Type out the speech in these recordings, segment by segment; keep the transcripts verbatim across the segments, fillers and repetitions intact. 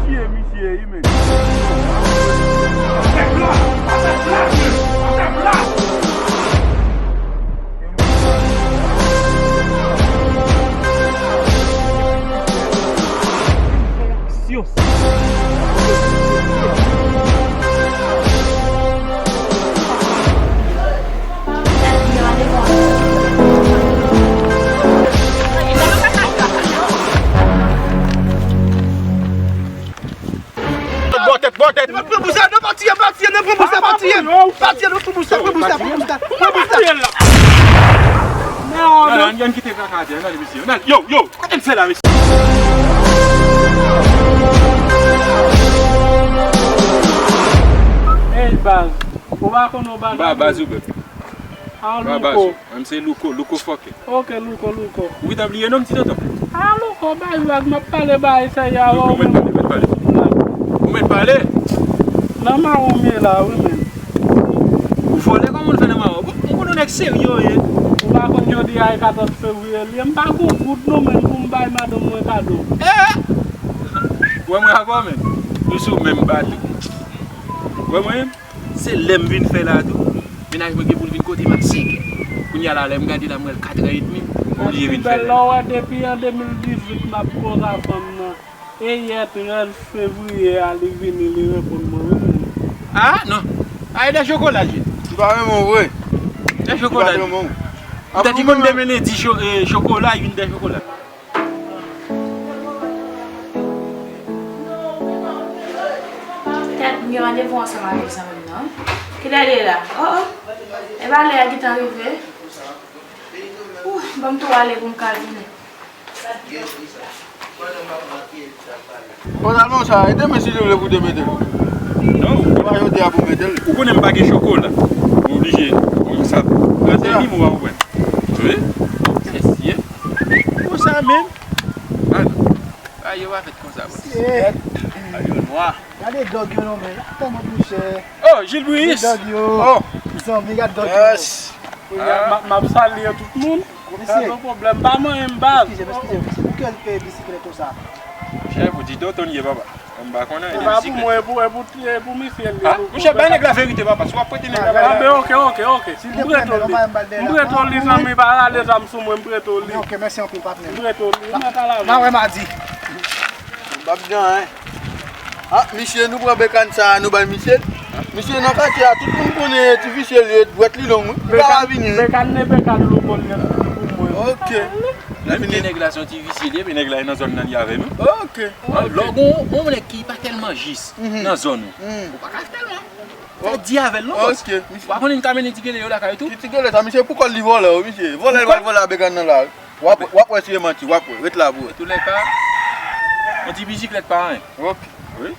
Tiye misye wi, men. Bò tèt, bò tèt. Pran bouch la, non, pa tiye, pa tiye, non, pran bouch la, pa tiye. Pa tiye, non, pran bouch la, pran bouch la, pran bouch la, pran bouch la. Non, non, ann kite kaka atè, ann ale, mesye, ann ale. Yo, yo, kote n fè la, mesye? Ey, baz, ou pa konn yon bagay? Ba, baz ou bèt. A, Louko. Menm se Louko, Louko fòkè. Ok, Louko, Louko. Ou gentan bliye non m, ti tonton? A, Louko, bay vag, m ap pale bay serye avè w, ou mèt pale, ou mèt pale. Ou mèt pale? Nan mawon m ye la, wi, men. Ou vòlè, kòman w fè nan mawon? Bon, m konn yon nèg serye w ye. Ou pa konn jodi a e katòz fevriye l ye, m pa gon goud non, men, pou m bay madanm mwen kado. Eh! Wè mwen avè w, men. Nou sou menm bato. Wè mwen menm? Se lè m vin fè la tou. Mennaj mwen gen pou l vin kote m a senk è. Kounye a la, lè m gade la, m wè l kat è edmi. M oblije vin fè lè. Lè w wè depi an de mil dizuit m ap koz a fanm nan. E yè trèz fevriye a li vini, li reponn mwen, wi, men. A, non. A, e dè chokola l ye. M pa renmen w vre. Dè chokola l ye. M pa renmen w. M ta di konn demen lendi cho-, e, chokola, youn dè chokola. Tèt, m gen randevou ansanm avèk zanmi m nan, wi. Kilè l ye la? Oh, oh. E pa lè a gentan rive? Ouh, ban m tou ale pou m ka vini. Pantalon sa, e demen si li vle pou te mete l. Non, ou pa jodi a pou mete l. Ou konnen m pa gen chokola. Ou oblije. Ou sa. Gade li, mwen pa konprann. Wi. Mesye. Konsa menm. A non. A, yo pa fèt konsa, bòs. Mesye. A, yo nwa. Gade dòg yo non, men. Tèlman tou chè. Oh, Gilles Brice. Gade dòg yo. Oh. Zanmi, gade dòg yo. Yes. Kounye a, m ap, m ap salye tout moun. Mesye. Pa gen pwoblèm, pa manyen m baz. Eskize m, eskize m, mesye. Pou ki bisiklèt ou sa? Chè, pou ti tonton li ye, papa. M pa konnen. E pa pou mwen, e pou, e pou, e pou misye l ye. A, monchè, bay nèg la verite, papa, si w ap prete nèg la bagay. A, ben, ok, ok, ok. M prete w li. M prete w li, zanmi, pa rale zam sou mwen, m prete w li. Ok, mèsi anpil, patnè. M prete w li, mèt a la. N a wè madi. M p ap di anyen. A, misye, nou pran bekàn sa a, nou bay misye l. Misye nan katye a, tout moun konnen ti visye l ye, dwèt li long, wi. Li pa ka vini, wi. Bekàn, bekàn ne bekàn Louko l ye pou mwen. Ok. Menm ke nèg la se yon ti visye li ye, men nèg la nan zòn nan li avè nou. Ok. Lè w gon, gon nèg ki pa tèlman jis nan zòn ou, ou pa ka tèlman fè di avè l non, bòs. Ok, misye. Ou pa konnen n ka mennen ti gele yo lakay tou? Ki ti gele sa, misye, pou kòl li vòlè, wi, misye. Vòlè, l pral vòlè a bekàn nan la. W ap, w ap wè si e manti, w ap wè. Ret la pou wè. Toulèka, yon ti biziklèt pa anyen. Ok. Wi.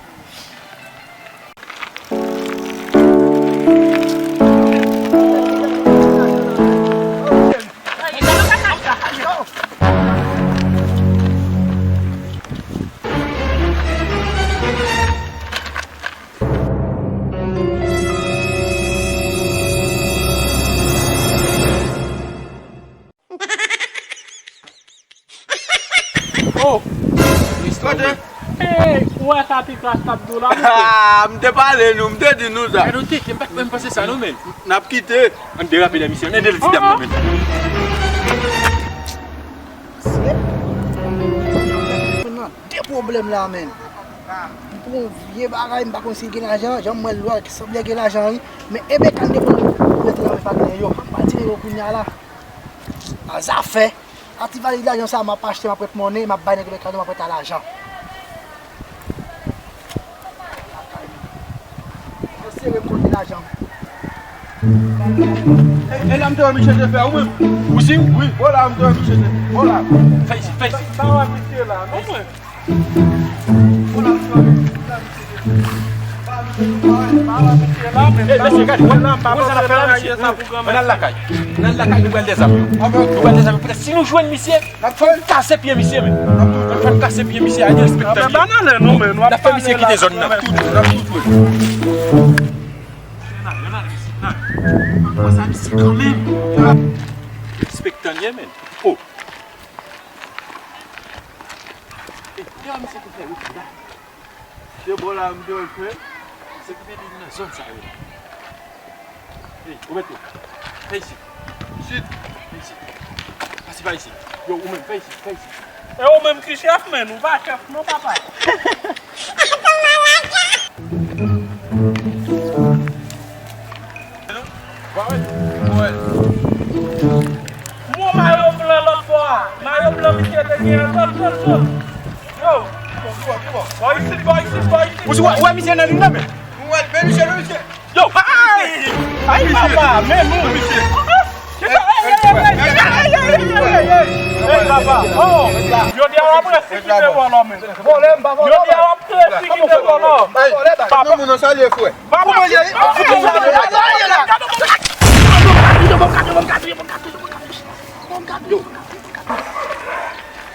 Oh! Kote? Hey, ou wè sa ti kras t ap di w la, mesye? Ah, m te pale nou, m te di nou sa. Gade yon tete, m pa t kwè m panse sa non, men. N ap kite. Ann derape dèyè misye, ann ede l ti dam nan, men. Mesye, m nan de pwoblèm la, men. M pran yon vye bagay, m pa konn si l gen lajan, jan m wè l lwa, ki sanble gen lajan, wi. Men e bekàn de pwoblèm, mete nan men patnè yo, m pa tire yo kounye a la. A zafè. A ti valiz lajan sa, m ap achte, m ap ret monnen, m ap bay nèg yo kado, m ap ret a lajan. Mwen sere m kote lajan. E, e la m te wè misye te fè, ou menm? Ou si? Wi, vwala m te wè misye te. Vwala. Fè isi, fè isi. Pa wè misye la, non, mwen. Mesye, gade, wè, wè sa n ap fè la, mesye. Ann al lakay. Ann al lakay, nou pral dezame yo. Nou pral dezame yo. Poutèt si nou jwenn misye, fò n kase pye misye, men. Fò n kase pye misye, a derespektan. N ap fè misye kite zòn nan. Tout, n ap tout. Wè sa misye kanmenm. Derespektan ye, men. Oh. E, kè misye te fè wout la. Se bò la m te wè l fè. Se ki te vin nan zòn sa yo la. Ey, ou mèt ou. Fè isit. Isit. Fè isit. Pase pa isit. Yo, ou menm, fè isit, fè isit. E ou menm ki chèf, men, ou pa chèf non, papa. Bon, mayo blan lòt bò a. Mayo blan misye te gen an lòt, lòt, lòt. Yo. Bò isit, bò isit, bò isit. Ou wè, ou wè misye nan liy nan, men? Ou wè, men misye, men misye. Yo! Ay! Ay, papa, men nou! Ey, papa! Oh! Yo di a w ap resikile vòlò, men. Vòlè, m pa vòlè. Yo di a w ap resikile vòlò. Papa! Moun nan salye, frè. Papa! Yo!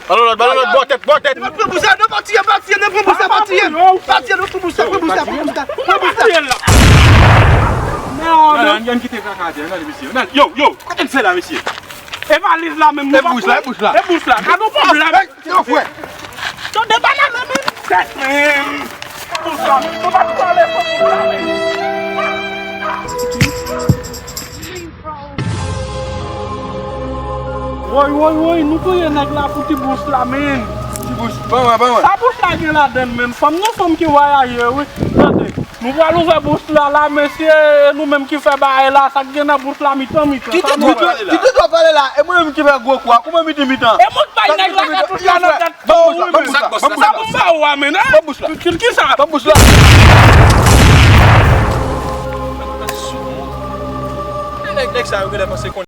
Balon lòt, balon lòt, bò tèt, bò tèt. Pran bous la, non, pa tiye, pa tiye, non, pran bous la, pa tiye. Pa tiye, non, pran bous la, pran bous la, pran bous la, pran bous la. Non, non, ann kite kaka atè, ann ale, mesye. Ann ale. Yo, yo, kote n fè la, mesye? E valiz la menm, nou pa pran. E bous la, e bous la. E bous la, gade yon pwoblèm. Yo, frè. Tande banana menm. Tèt menm. Bous la, nou pa pran le fò bous la menm. Woy, woy, woy, nou touye nèg la pou ti bous la, men. Ti bous, ban mwen, ban mwen. Sa bous la gen ladann, men? Fanm nan fanm ki vwayaje, wi. Tande, nou pral ouvè bous la, la, mesye, e nou menm ki fè bagay la, sa k gen nan bous la, mitan, mitan. Kite twò pale la, e mwen menm ki fè gwo kwa, ou menm ki mitan. E mwen k bay nèg la katouch la nan tèt. Ban bous la, ban bous la, ban bous la. Sa pou m ba ou a, men, hein? Ban bous la. Ki, ki sa? Ban bous la. Nèg, nèg sa yo genlè panse konn